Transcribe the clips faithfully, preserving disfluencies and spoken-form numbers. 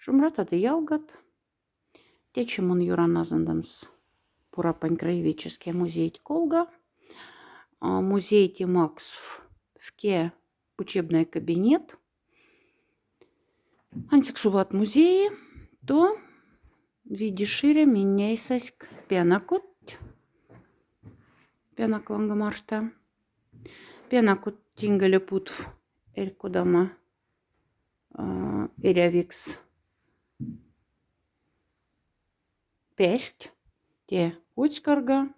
Шумбрата да ялгат. Тячи мон ёран азондомс Пурапань краеведческий музейть колга. А, музейте максф вке учебный кабинет. Ансяк сулат музее, то види шире минь няйсаськ пянакодть. Пянакланга марта. Пянакодть тингале путф эрь кодама, а, эрявикс пяльть, те куцькарга,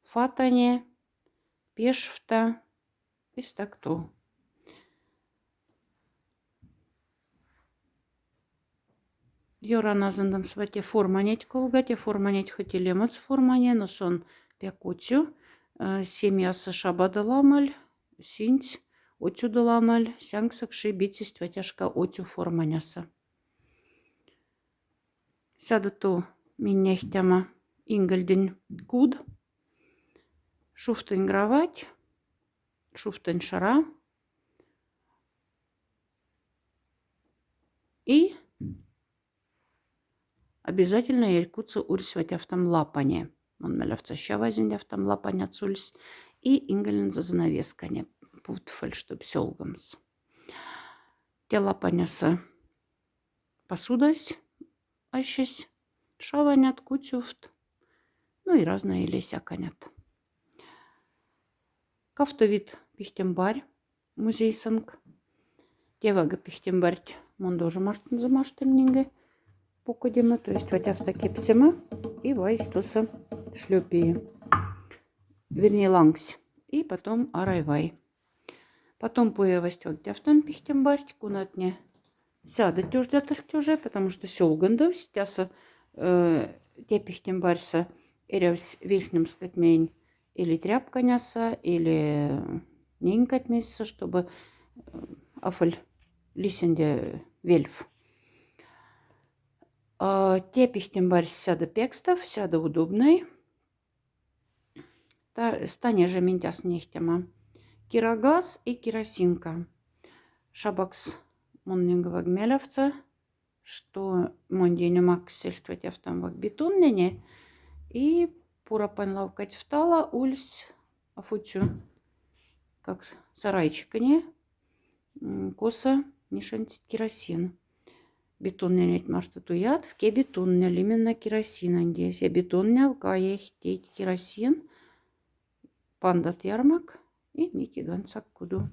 фатане, пешфта, и стак ту. Ёран азондомс вате форманять колга, те форманять хоть и лемоц формане, но сон пяк оцю, э, семьяса шабада ламаль, синць оцю да ламаль, сянкса кши битсесть ватяшка оцю форманяса. Сяда ту минь няхтяма ингольдень куд, шуфтонь кровать, шуфтонь шара. И обязательно эрь кудса ульсь ватяфтам лапане. Мон мелявца ща вазендяфтам лапаняц ульсь. И инголень занавескане путфоль, чтоб сёлгомс. Те лапаняса посудась ассесь, шаванят, куцюфт, ну и разное ле сяканят. Кафтовит пихтембарь музейсонг. Тевага пихтембарьть мон тоже маштынза маштыннинге пукодема, то есть ватяфта кепсема и вайс туса шлёпии. Вернее, лангс. И потом арай вай. Потом пуявасть вагдяфтан пихтембарьть, кунатне сяда тёждятыльть уже, потому что сёлгондовсь тяса, э, те пихтембарьса эрявсь вельхнемскотьмень или тряпканяса, или ненькотьмесьса, чтобы, э, афоль лисенде вельф. А те пихтембарьс сяда пекстав, сяда удобнай. Та, станя же минь тяс няхтяма кирогаз и керосинка. Шабакс мон нинге ваг мелявца, что монь день максельть ватяфтам ваг бетоннене, и Пурапань лавкать втала ульсь афуцю, как сарайчикне, м, коса мишенцить керосин. Бетонненеть марта туят, вке бетонняль именно керосинонди. Се бетоннявка яхтеть керосин, пандат ярмак и мики гансак куду.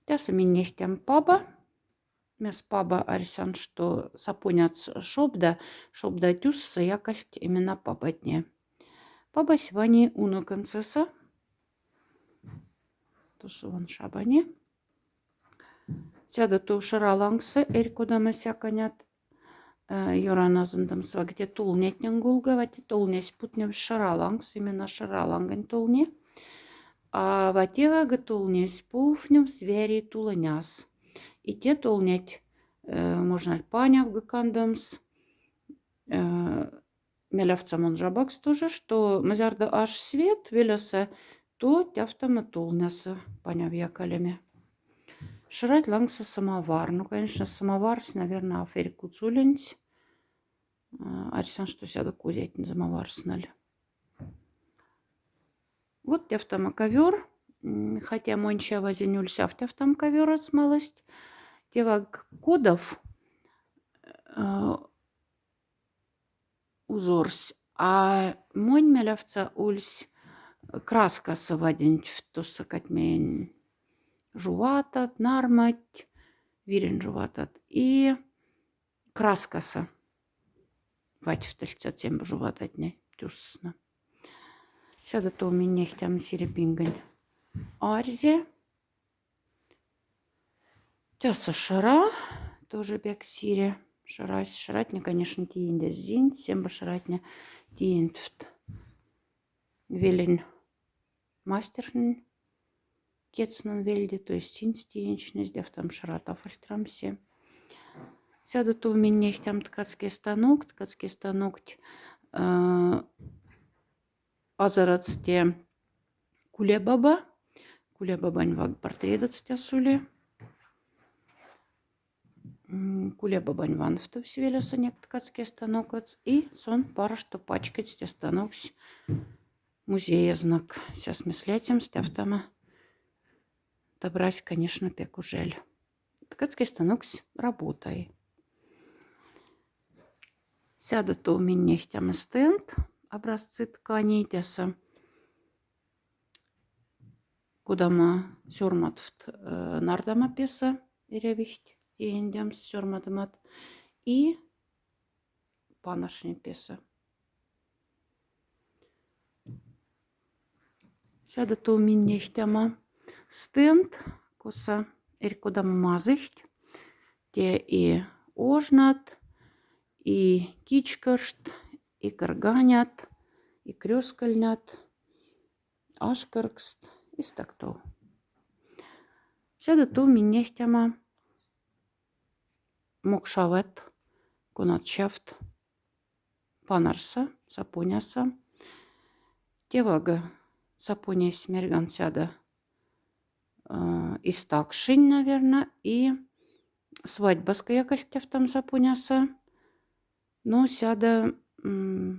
Тяса минь няхтям паба. Мес паба арьсан, что сапоняц шобда, шобда тюсса якальть именно пабатне. Пабась вани уно концеса. Тусо вон шабане. Сяда ту шара лангса эрь кодама сяканят. Э, ёран азондомс ваг те толнятнень гулга, вате толнясь путнемс шара лангс, именно шара лангонь толне. А вате вага толнясь пуфнемс вяри тулоняс. И те толнять, э, можно панявга кандомс, э, мелявца мон шабакс тоже, что мзярда аш свет велеса, то тяфтама толняса паняв якалеме. Шрать лангса самовар. Ну, конечно, самоварсь, наверное, аф эрь куц уленть. А, арьсан, что сяда кузятне самоварсналь. Вот тяфтама ковёр. М, хотя монь ща вазень ульсь аф тяфтам ковёр ацмалость. Те ваг кодов, э, узорсь. А монь мелявца ульсь краскаса ваденть, тосса катьмень жуватат, нармать, вирень жуватат. И краскаса вадьфтыльть сэтемб жувататне тюссна. Сяда тов минь няхтям сире пингонь арьзе. Тяса шара, тоже пяк сире. Шарась, шаратне, конечно, тиендезь зинть, семба шаратне тиентфт велень мастернень кецнан вельде, то есть синц тиенчнезь, дяфтам шарат аф ультрамсе. Сяда тов минь няхтям ткацкий станок, ткацкий станокть, э, азарац те кулебаба. Кулебабань ваг портредоц тяса ули. Кулебабань вановтовсь велеса нек ткацкей станокоц, и сон паро што пачкодсь те станоксь музеязнока. Сяс ми слетимс тяфтама. Табрась, конечно, пек ужель. Ткацкей станоксь работай. Сяда тов минь нехтяма стенд, образцы тканей тяса. Кодамо сёрматфт нардома песа, эрявихть тиендямс сёрмадомат, и панаршнень песа. Сяда тов минь нехтяма стенд, коса эрь кодамо мазыхть. Те и ожнат, и кичкоршт, и кырганят, и крёскольнят, ашкоркст, и стак тов. Сяда тов минь нехтяма мокшават, конат сявт панарса, сапоняса. Те вага сапонесь мярьган сяда и стакшень, наверно, и свадьбаска якаль тяфтам сапоняса. Но сяда, ну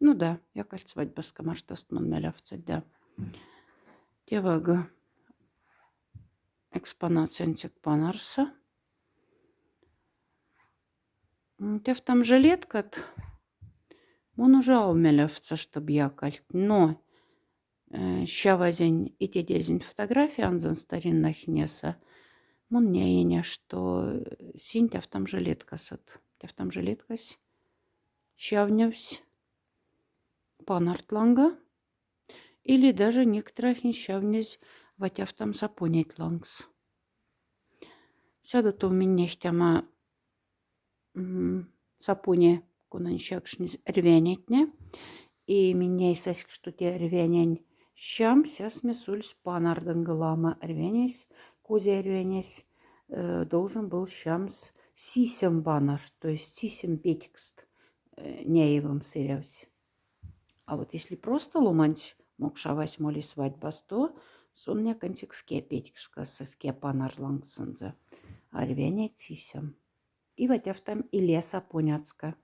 да, якаль свадьбаска маштаст мон мялявтса, да. Те вага экспонат сянтик панарса. Тяфтам жилеткат мон уже ав мялявтса, чтоб якальть, но сявазень и тедезень фотографиянзон стариннахинеса, мон няиня, что синь тяфтам жилеткасот. Тяфтам жилеткась сявневсь панарт ланга, или даже некоторахинь сявнезь ватяфтам сапонять лангс. Сяда тов минь нехтяма сапоне, конань сякшнезь эрьвянятне. И минь няйсаськ, что те эрьвянянь сям сяс ме суль панардонга лама. Эрьвянесь, кузя эрьвянесь должен был сямс сисем панар, то есть сисем петькст няйвемс эрявсь. А вот если просто ломаньсь мокшавась моли свадьбас, то сон неконцик вке петькскаса, вке панар лангсонза. Эрьвянять сисем. И ватяфтам иле сапонятска.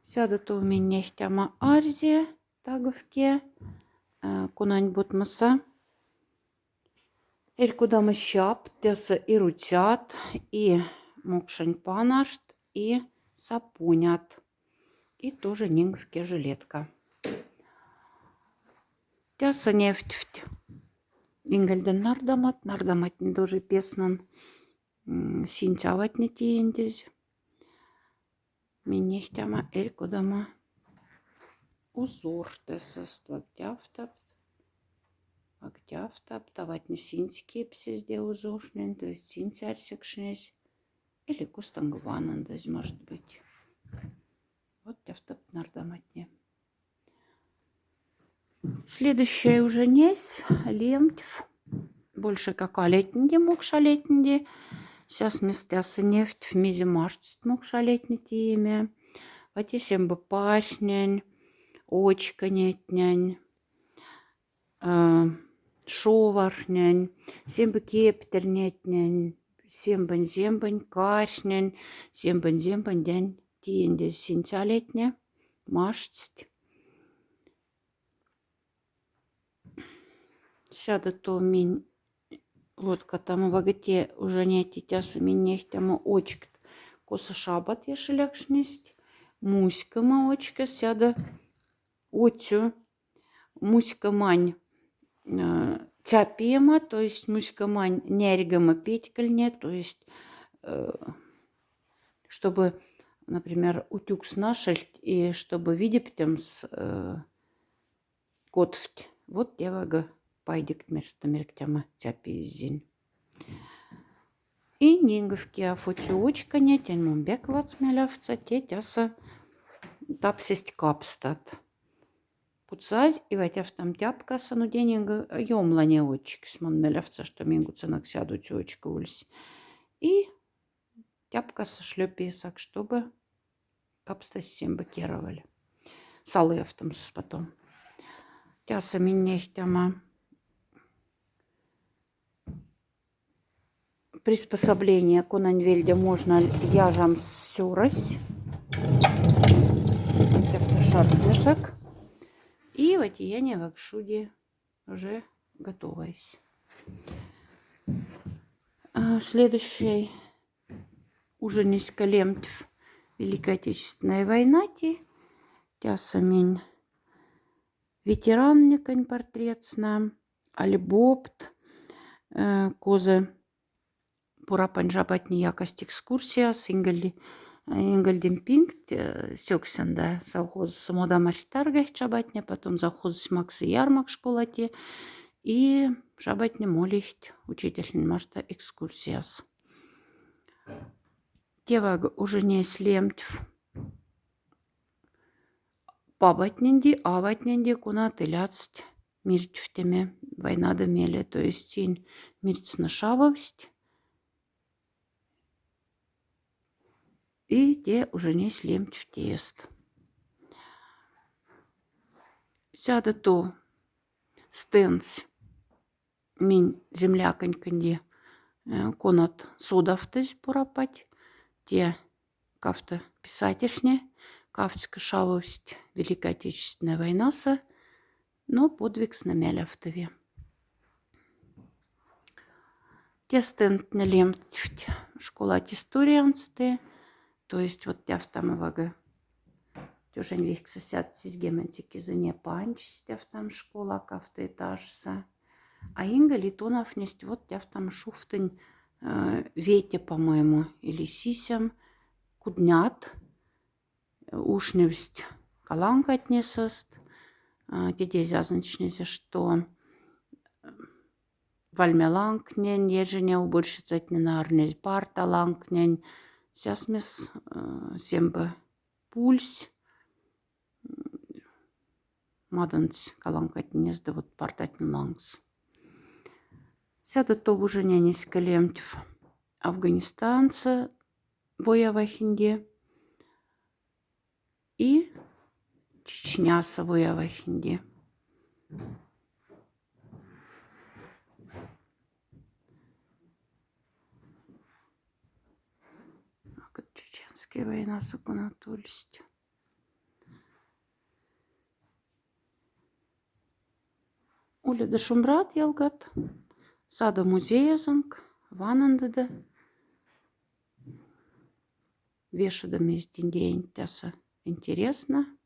Сяда тов минь нехтяма арзе таговке, конань ботмоса эрь кодамо сяпт, тяса и руцят, и мокшень панарт, и сапонят. И тоже нингвке жилетка. Тяса нефтьфть ингельден нардомат, нардоматне тоже песнан синтяватне тиендезь. Минь нехтяма эрь кодамо узор тесост. Вак тяфтапт, вак тяфтапт, аватне синсь кепсезде узорнень, то есть синсь арсекшнезь, или костонг ванандазь, может быть. Вот тяфтапт нардоматне. Следующая уже несь лемтьф, больше как алетнди, мокшалетнди. Сяс местяса нефтьф, мезе маштсть мокшалетне тиеме. Вате сембе пархнень, очконетнень, шоварнень, сембе кептернетнень, сембень-сембень кархнень, сембень-сембень дянь тиендезь синтялетне маштсть. Сяда тов минь лоткатама, вага те уже няти, тяса минь нехтяма очкт, коса шабат ешелякшнесть, муськема очкс, сяда отсю муськемань цяпема, то есть муськемань нярьгема петькальне, то есть чтобы, например, утюгс нашельть, и чтобы видептемс котфть. Вот те вага пайдик мерта мерктяма цяпезень. И нингвке афоцю очконе, тянь мон бек лац мялявтса, те тяса тапсесть капстат. Путсазь и ватяфтам тяпкаса, ну, денинг ёмлане очкс. Мон мялявтса, что мингуценок сядуцю очка ульсь. И тяпкаса шлёпесак, чтобы капстась сембе кераволь. Салуяфтамс потом. Тяса минь нехтяма приспособление, конань вельде можно яжам сёрась. Тяфта шарфнесак. И вот я не вакшуди уже готовайсь. А, следующий ужинеське лемтьф Великой Отечественной войнати. Тяса минь ветераннеконь портретсна, альбопт, э, козэ пурапань шабатне якасть экскурсияс, инголди-, инголдим пингт, э, сёксянда совхозса мода мархтаргахть шабатне, потом совхозысь максы ярмак школати, и шабатне молихть учительхнень мархта экскурсияс. Теваг ужинесь лемтьф пабатненди, аватненди, кона тылядсть миртьфтеме войнада меле. То есть синь миртьсна шавовсть, и те ужинесь лемтьф теест. Сяда тов стендсь минь земляконьконди, э, конат содавтозь пурапать, те кафта писательхне, кафтско шавовсть Великой Отечественной войнаса, но подвигснэ мялявтови. Те стендтне лемтьфть школать историянсты, то есть вот тяфтама вага тёжань векса сят сизьгемонь секизне панчсь тяфтама школа кафта этажса. А инголи тонафнесть вот тяфтама шуфтонь, э, вете, по-моему, или сисем куднят, э, ушневсть каланкатнесост, э, тедезь азынчнезе, что, э, вальмеланкнень, ержене уборщицатнень арнезь парталанкнень, сясмес, э, сембе пульсь, м, мадонть каланкатненезды вот партатнень лангс. Сяда тов ужиненеське лемтьф Афганистанса воявахинди и Чечняса воявахинди. Чеченская войнаса кона тольсть. Уледа шумбрат, ялгат. Садо музеязонк, вананда да вешада мездендеень тяса интересно.